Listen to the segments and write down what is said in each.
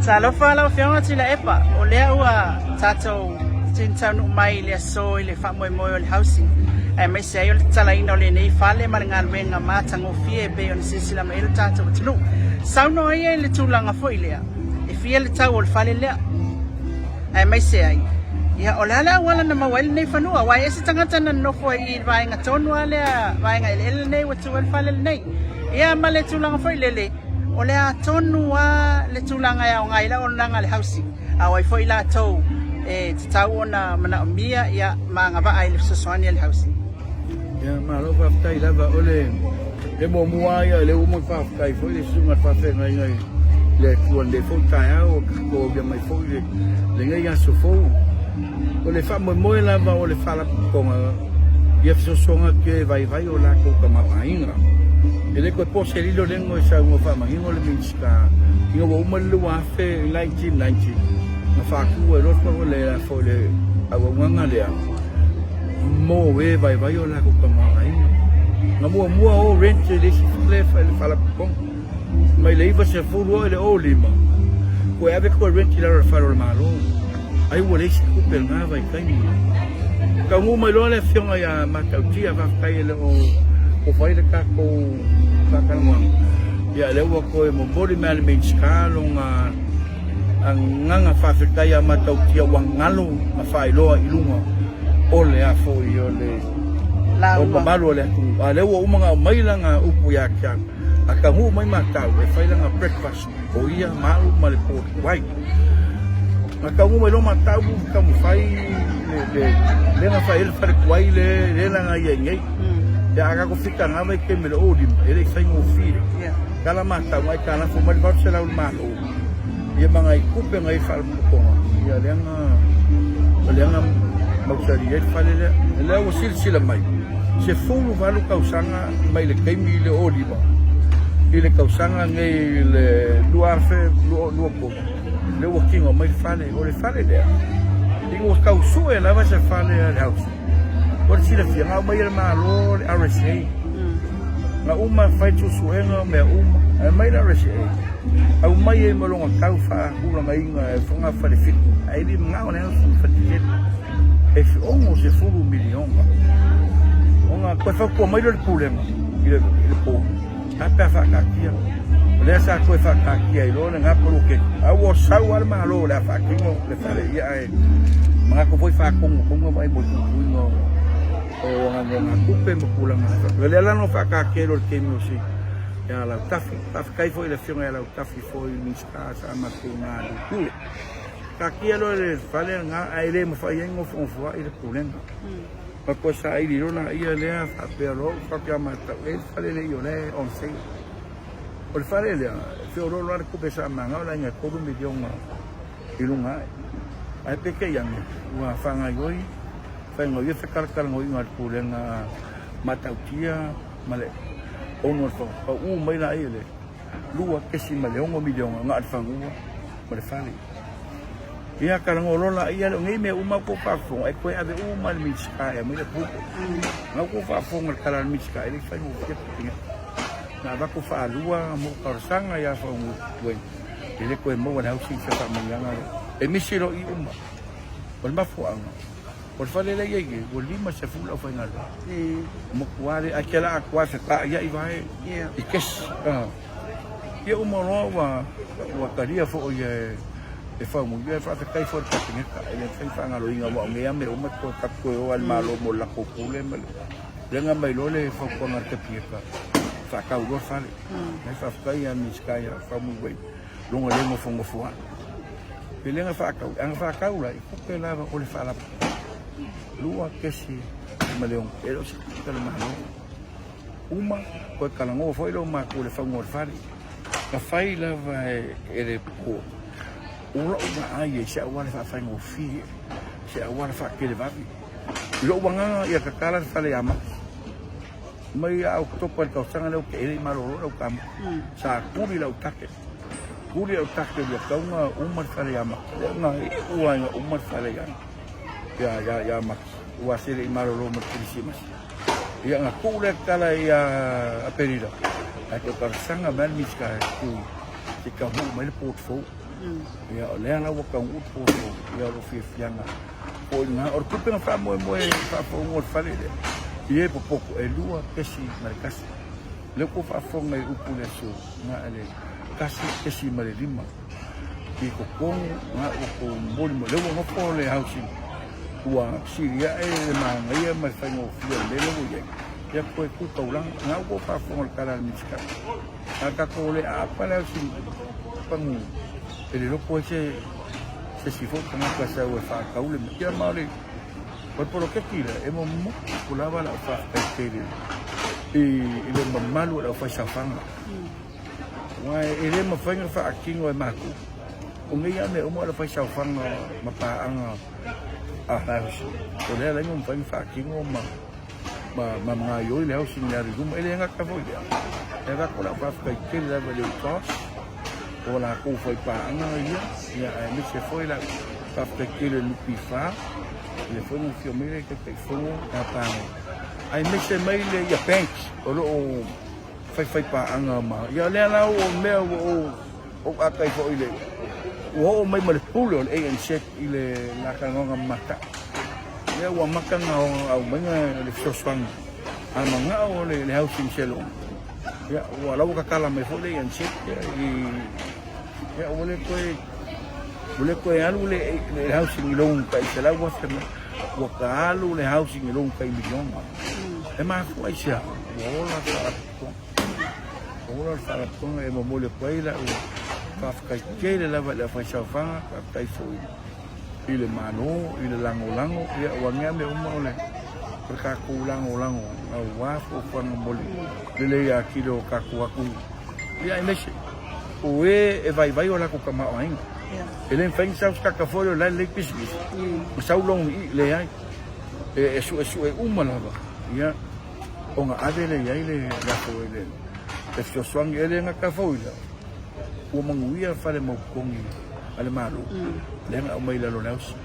Talofa lau Afioga Tuilaepa, o lea ua tatou taunuu mai i le aso i le faamoemoe o le housing, aemaise ai o le tatalaina o lenei fale ma le galuega matagofie e pei ona silasila mai ai lo tatou atunuu. Saunoa ia i le tulaga foi lea, e fia le tau o le fale lea, aemaise ai, ia o le a le auala na maua ai lenei fanua, aua e ese tagata na nonofo ai i le vaega tonu lava lea, vaega eleele lenei ua tu ai le fale lenei. Ia ma le tulaga foi lele, o le a tonu lava le tulaga e aoga ai le auaunaga a le housing, a o ai foi latou e tatau ona manaomia ia ma agavaa i le fesoasoani a le housing. Ia, malo faafetai lava. O le le muamua ia lea ua uma faafetai foi le susuga i le faafeagaiga i le Atua i lenei foi taeao ua tatou aulia mai foi le lenei aso fou. O le faamoemoe lava o le Faalapotopotoga ia fesoasoani atu e vaivai o latou tamaoaiga. E le toe po se lilo leno e saunoa faamanino le Minisita ina ua uma le 2000 1990 na faatu ai loa le foi le auaunaga lea mo e vaivai o latou tamaoaiga. Na muamua o rent i le isi fale le Faalapotopotoga mai le 90 oo i le 05 toe ave toe rent i lalo o le fale o le Malo. Ai ua leai se tupe i lena vaitaimi. Taunuu mai loa le afioga ia Matautia, faafetai e le o fai le tatou faatalanoaga. Ia lea ua toe momoli mai le Minisita lona agaga faafetai ia Matautia ua galo ma faailoa i luga o le a foi o le o mamalu o le atunuu. A lea ua uma ona aumai lana upu ia te au, a taunuu mai matau e fai lana breakfast o ia ma au ma le port tuai. Na taunuu mai loa matau taumafai le le le na fai ai le fale tuai le le na ia nei. Ia a tatou fitaga mai taimi le 05 e le i faigofie. Tala matau ai ka lafo mai le 800 le Malo. Ia ma nai tupe nai faalapotopotoga ia lea na o lea na mausali ai le fale lea. Lea ua silasila mai 18 tausaga mai le taimi i le 05 i le tausaga nei i le 2023 lea ua tino mai le fale. O le fale lea ina ua tau sue lava se fale a le housing. O le silafia na aumai e le Malo le RSA. Na uma fai suesuega mea uma aumai le RSA aumai ai ma lona tau faatulagaina e fogafale fitu ae le manao le housing fale tetele e 60 miliona ona toe fautua mai lea o le Pulega i le po a pe a faataatia. O lea sa toe faataatia ai loa lena poloketi a ua sau lava le Malo o le a faatino le fale ia ae manatu foi faatonutonuga vaai mo le puipuiga o nonogatupe ma tulaga faapea. O lea la na faataatia ai loa i le taimi o si ia Lautafi. Faafetai foi i le afioga ia Lautafi foi Minisita sa matou galulue. Taatia loa le fale lena ae le mafai ai nofonofo ai le Pulega. Ma toe saili loa laia lea faapea loa ou fai atu ia matou, e i ai le fale lea i o la e on sale. O le fale lea, e feoloolo lava le tupe sa manao le aiga e $3 miliona i luga ae. Ae peitai ane, ua faagaoioi, faagaoioi fetalatalanauiga a le Pulega Matautia ma le owner o le fanua. Pau mai laia le $2.6 miliona na o le fanua ma le fale. Ia talanoa loa laia, o nei mea uma ua outou faafofoga, e toe ave uma i le Minisita e aumai le approval. Na outou faafofoga i le tala a le Minisita, e le i faigofie le Na avatu faalua mo talosaga ia Faumuina, e le toe maua e le housing se faamanuiaga lea. E misi loa i uma. O le mafuaaga, o le fale lea e i ai nei, ua 50 le aufaigaluega. Matua le, ae te laa atu lava fetaaiai vae i kesi. Ia uma loa ua ua talia foi e e Faumuina. Ia faafetai foi i le Kapeneta e le mafai ona faagaloina aua o nei lava mea uma toe tatou toe o lava i le Malo mo le latou pule ma le lea na aumai loa le fautuaga a le Kapeneta faatau loa le fale. Ae faafetai ia Minisita ia Faumuina lona le nofonofo ai. Pe le na faatau, a na faatau la i tupe lava o le Faalapotopotoga 2.6 e le o se tupe a le Malo. Uma, toe talanoa foi lou matua i le fauga o le fale. Na fai lava e le po, o lou vaai i se auala faafaigofie, se auala faatelevave. I lou agaga ia tatala le fale ia Mati. Mai ia Oketopa i le tausaga lea ou te e le i malolo lau tama. Sa tuli lau take. Tuli lau take ua tatau ona uma le fale ia Mati. Lea na iu lava ina uma le fale ia Mati. Aua se le i malolo ma le Kerisimasi. Ia na tuu lea tala ia Aperila, ae toe talosaga mai le Minisita e tu se i taunuu mai le port fou. Ia o lea la ua taunuu le fuafua, ia o lou fiafiaga foi lena. O le tupe na faamoemoe e faafouina o le fale lea, ia e popoto e 2.1. O lea ua faafofoga i upu i le aso, na o le 1.5 i totonu na ua tou momoli mai. O lea ua nofo le housing ua sili ae le manaia ma le faigofie o le mea lea ua i ai. Ia toe tu taulaga. Na ua ou faafofoga i le tala a le Minisita. A tatou le aapa le housing panu e le loto ai se isi foi tagata sau e faatau le mea. Ia ma o le poloketi lea e momoli atu lava lau faafetai tele i le mamalu o le aufaisaofaga. Aua e le mafai ona faatino e matou. O nei lava mea uma o le aufaisaofaga ma paaga a housing. O lea la e mafai ona faatino ma gaoioi le housing i le alu i luma. E le gata foi i lea, e avatu lau faafetai tele lava i le UTOS o latou faipaaga ia, ia aemaise foi lau faafetai tele i le NPF, lea foi na afio mai le Taitaifono ia Pago, aemaise mai le ia banks o lo o faifaipaaga ma ia lea la o mea ua ou ata ai foi i le ua oo mai ma le pule o le ANZ i le la talanoaga ma matau. Lea ua amata ona aumaiga le fesoasoani a manao le housing settlement. Ia ua la ua tatala mai foi le ANZ i ia ua le toe ua le toe alu le housing i loan tai $100,000 ma ua ta alu le housing i loan tai miliona. E mafua i se a? Ua ola le faalapotopotoga. Ua ola le faalapotopotoga e momoli atu ai lau faafetai tele lava i le aufaisaofaga, faafetai foi i le Malo, i le lagolago, ia ua nea mea uma o le tatou lagolago aua fuafuaga mo le lelei atili o tatou atunuu. Ia aemaise o e e vaivai o latou tamaoaiga. E le mafai ona sau se tagata foi lea o la e lelei pisinisi ma sau loan i i, leai. E suesue uma lava ia ona ave lea i ai le le fesoasoani. E le gata foi i lea, ua manuia fale mau totogi a le Malo lea na aumai i lalo o le housing.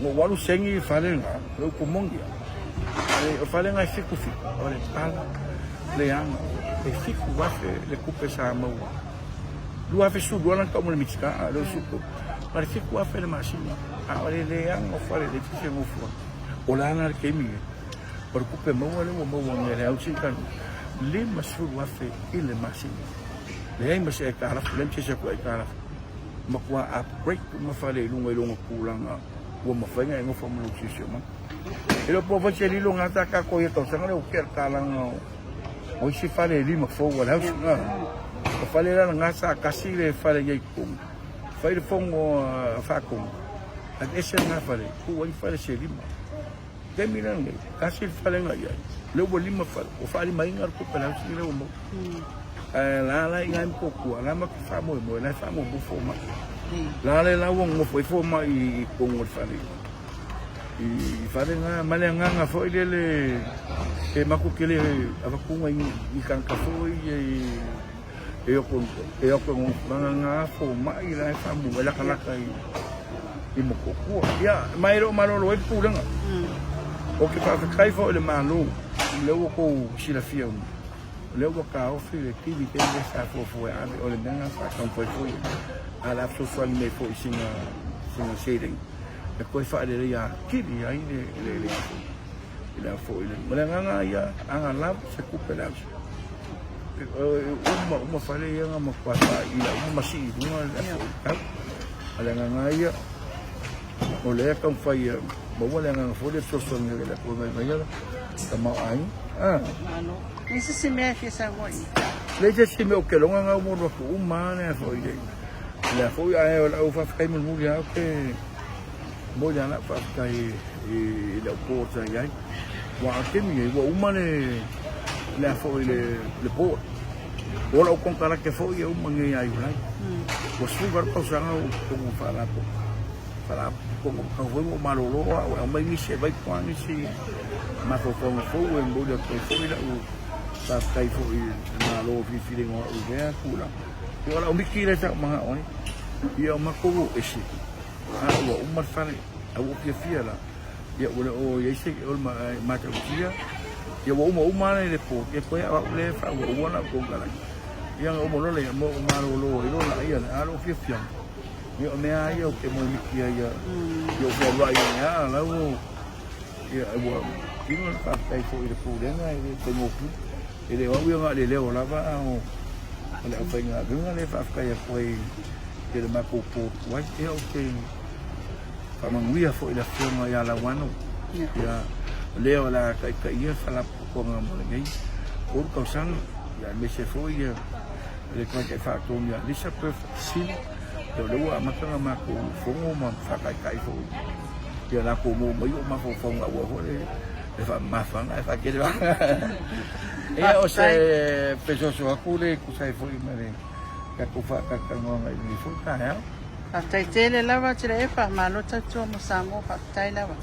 Na ou alu segi i fale lena, o le upu moni lava, o fale na e fitu fitu, o le pala leaga, e $7,000 le tupe sa maua. 2012 na tau ma le Minisita, a o lea ua 13, na o le $7,000 le masina, a o le leaga o fale e leai se isi e nofo ai. O le a la le taimi lenei? O le tupe maua lea ua maua nei e le housing talu ai, $50,000 i le masina. Leai ma se aitalafu, leai ma se isi atu aitalafu. Matua upgrade uma fale i luga i lona tulaga ua mafai ona e nofo ma lou siosiomaga. E le o po foi se lilo gata tatou i le tausaga lea ua tea le talaga o isi fale e lima fou a le housing. O fale la lena sa tasi le fale i ai i totonu, fai le fono a Faatonu, aveese lena fale, tuu ai fale se lima. Taimi la lenei, tasi le fale na i ai, lea ua lima fale, ua faalimaina le tupe a le housing lea ua maua. Ae la la i ina i Motootua, la matou faamoemoe, la e faamuamua fomai. La le la ua nonofo ai fomai i totonu o le fale i fale na, ma le agaga foi lele e matou te le avatuina i tagata foi ia e o e o na fomai la e faamuamua e latalata i Motootua. Ia, ma e le o malolo ai le pulega. Ou te faafetai foi i le Malo, lea ua outou silafia uma. O lea ua taofi le dividend lea sa fuafua e ave, o le mea lena sa taumafai foi a o le a fesoasoani mai foi i sina seleni e toe faaleleia atili ai le le foi le ma le agaga ia aga lava se tupe le aso uma uma fale ia na matua faaila uma ma sii i luga le aso i tau a le agaga ia o lea e taumafai ia maua le agaga foi lea e fesoasoani ai i le Atua mai mai ala tamaoaiga. Ah. Malo. Leai se isi mea e fia saunoa i ai? Leai se isi mea ou te loga na ua alu atu uma lava lea foi le lea foi ae o lau faafetai mulimuli lava ou te momoli lava lau faafetai i lau board sa i ai. Aua o le taimi nei ua uma le lea foi le le board. O lau konekarate foi e uma nei ia Iulai. Ua 18 tausaga o ou i totonu o Faalapotopotoga tau foi ua ou malolo au e aumai nisi e vaitoa nisi mafaufauga fou e momoli atu ai foi lau faafetai foi i le Malo filifiliga o au i lea tulaga. Ia o lau miti lea sa ou manao ai, ia o matou o ese, a ua uma le fale, a ua ou fiafia la, ia ua le o i ai se o le matautia, ia ua uma uma le po, ia toe au au lea e faauaua lau konekarate. Ia ona uma loa lea, ma ou malolo ai loa laia, a o lou fiafiaga. Ia o mea lava ia ou te moe miti ai ia i ou fealuai ai lava lau ia ua tino le faafetai foi i le Pulega e le faigofie. E le o au ia na o le leo lava a o le aufaigaluega lea e faafetai atu ai i le matou board tuai. Ia ou te faamanuia foi i le afioga ia Lauano ia o lea o le a taitaia le Faalapotopotoga mo lenei 3 tausaga ia aemaise foi ia le tamaitai faatonu ia Elizabeth Sili. Ia o lea ua amata ona matou fono ma faataitai foi ia latou maua mai ou mafaufauga aua foi le le faamamafaga ae faatele Ia o se fesoasoa atu lea e tusa ai foi ma le tatou faatalatalanoaga i lenei foi taeao. Faafetai tele lava Tuilaepa, malo tautua mo Samoa, faafetai lava.